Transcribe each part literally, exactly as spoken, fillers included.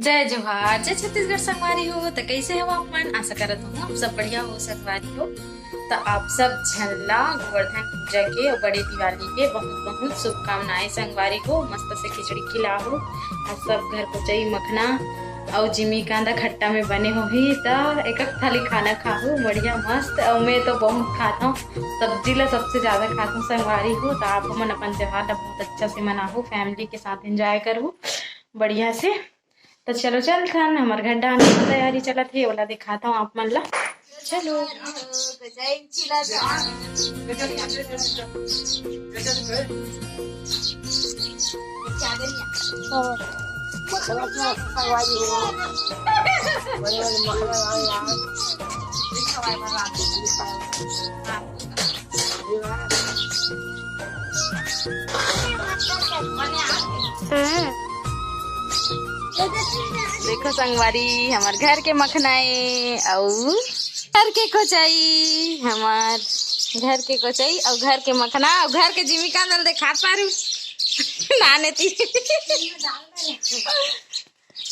जय जोहार, जय छत्तीसगढ़ संगवारी हो। त कइसे हो आप मन? आशा करत हूँ आप सब बढ़िया हो संगवारी हो। त आप सब झन ला गोवर्धन पूजा के अउ बड़े दिवाली के बहुत बहुत शुभकामनाएं संगवारी हो। मस्त से खिचड़ी खिलाहू अउ सब घर कोचई मखना अउ जिमी कांदा खट्टा में बने होही त एक एक थाली खाना खाहू बढ़िया मस्त। अउ मैं तो बहुत खात हूँ, सब्जी ला सबसे ज्यादा खात हूँ संगवारी हो। त आप मन अपन त्योहार ला बहुत अच्छा से मनाहू, फैमिली के साथ एंजॉय करहू बढ़िया से। त चलो चलथन, हमर घर डाहन के तैयारी चलत हे, ओला दिखात हूँ आप मन ला। चलो। देखो संगवारी, हमर घर के मखना ए अउ घर के कोचई, हमर घर के कोचई अउ घर के मखना अउ घर के जिमी कांदा ल देखात पारू। नाने ती।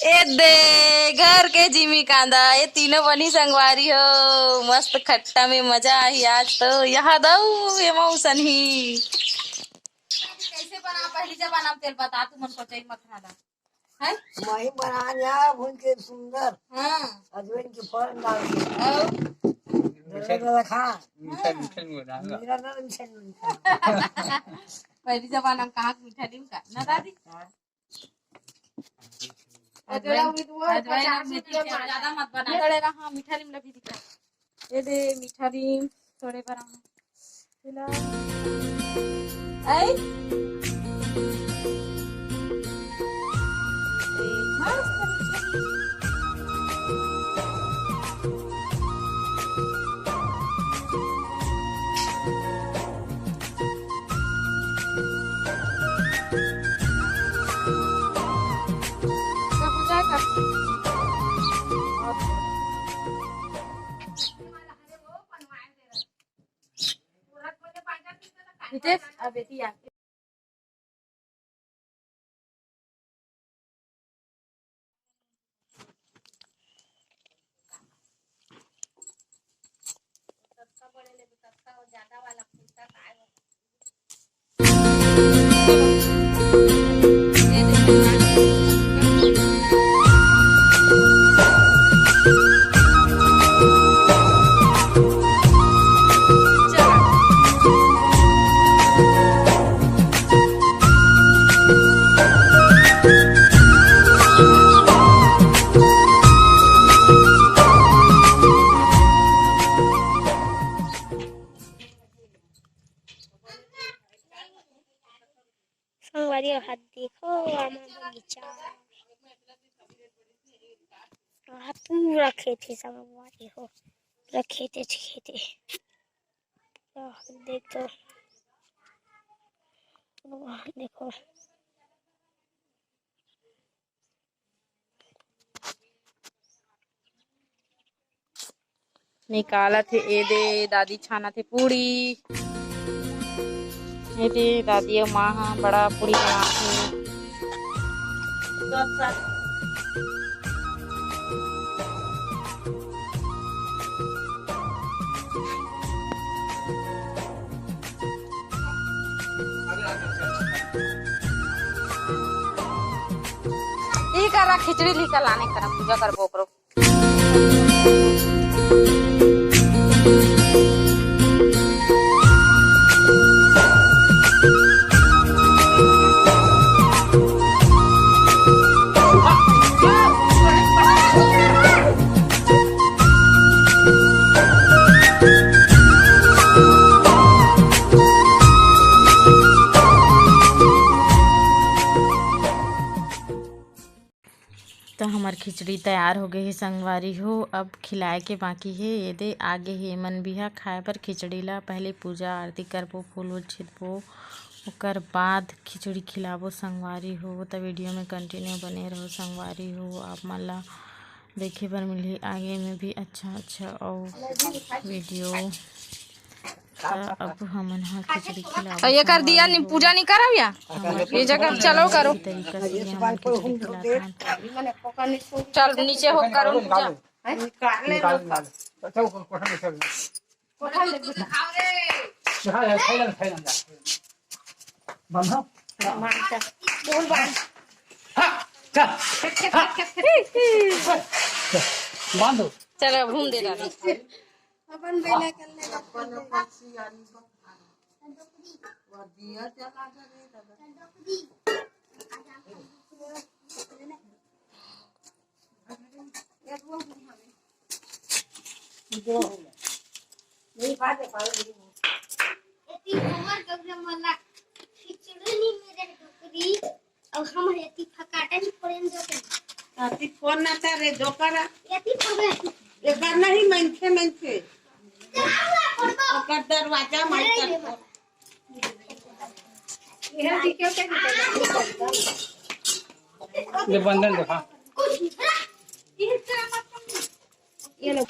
ए दे, घर के जिमी कांदा, ए तीनों बनी संगवारी हो। मस्त खट्टा में मजा आही आज तो। यहाँ दऊ, ए मौसन ही। कैसे बना पहली जमाना में तेल बता तू मन कोचई मखना ला। हैं? मही बना लिया, भून के सुंदर। हाँ। अजवाइन के फोरन डाल दिया। और? मीठा, दरदरा खा। मीठा, हाँ। मीठा नहीं बना। मेरा ना मीठा नहीं बनता। पहली जमाना में कहाँ मीठा नहीं का? ना दादी? हाँ। अजवाइन, अजवाइन, अजवाइन, पचास रुपया मीठा ज्यादा मत बना। थोड़े रहा, हाँ, मीठा नहीं मिला भी दिखा। ये दे मीठा नीम थोड़े बना। हेलो। आई? ए, मस्त मीठा नीम। रितेश, अब बेटी आके संगवारी हो, हाथ देखो, आमा बगीचा। हाँ, पूरा खेत हे संगवारी हो, पूरा खेते च खेते। पूरा देख तो, वाह, देखो। निकालत हे, ए दे दादी छानत हे पूड़ी। ए दे दादी अउ माँ ह बड़ा पूड़ी बनात हे। ई करा खिचड़ी लिकल आने करा पूजा करबो ओकरो। त हमर खिचड़ी तैयार हो गे हे संगवारी हो, अब खिलाए के बाकी हे। ये दे आगे हे एमन बिहा खाए बर खिचड़ी ला। पहले पूजा आरती करबो, फूल वूल छिटबो, ओकर बाद खिचड़ी खिलाबो संगवारी हो। त वीडियो में कंटिन्यू बने रहो संगवारी हो, आप मन ला देखे बर मिलही आगे में भी अच्छा अच्छा अउ वीडियो। त अब हमन ह खिचड़ी खिलाबो। त ये कर दिया, पूजा नहीं करब या? ये जगह चलो करो। तरीका से ये हमन खिचड़ी खिलाथन। चल नीचे हो करो पूजा। निकाल, निकाल। अच्छा, वो कोठा में चल। कोठा ले, कोठा। हाँ, यार, खाई लेना, खाई लेना। बंधा। बोल बांध। हाँ, चल। हाँ। बांधो। चलो, घूम दे दादा। अपन बेला कर ले। अपन, अपन सियारी को। वो दिया जला दे रे दादा। एती हमर गौरा मला खिचड़ी नी मेरे डोकरी, और हम एती फकाटा नी फोड़ेन जो के। एती फोन ना करे, जो करा। एती फोड़े। एकर नहीं मनखे, मनखे। ओकर दरवाजा मार कर। ले बंधन दो, हाँ। ये लो।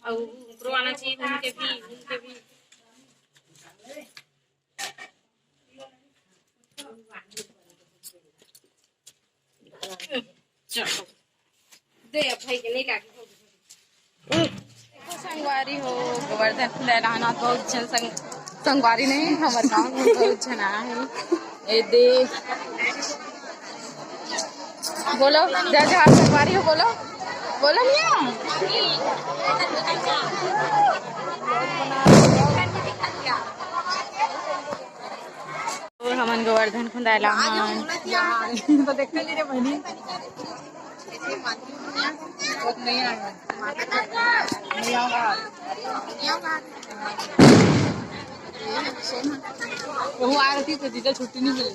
और ऊपरो आना चाहिए, उनके भी, उनके भी। चलो। दे, अब भाई के नहीं लागी। संगवारी हो, गोवर्धन फुंदाय ल आना, बहुत झन संग-, संगवारी नहीं, हमर गांव में बहुत झन आए हैं। ए दे। बोलो, जय जोहार संगवारी हो, बोलो। बोलो मिया। तो हमन गोवर्धन फुंदाय ल आए हैं। तो देख ले रे बहनी। नहीं आया। नहीं आया। वो आ रही तो जीजा छुट्टी नहीं मिली।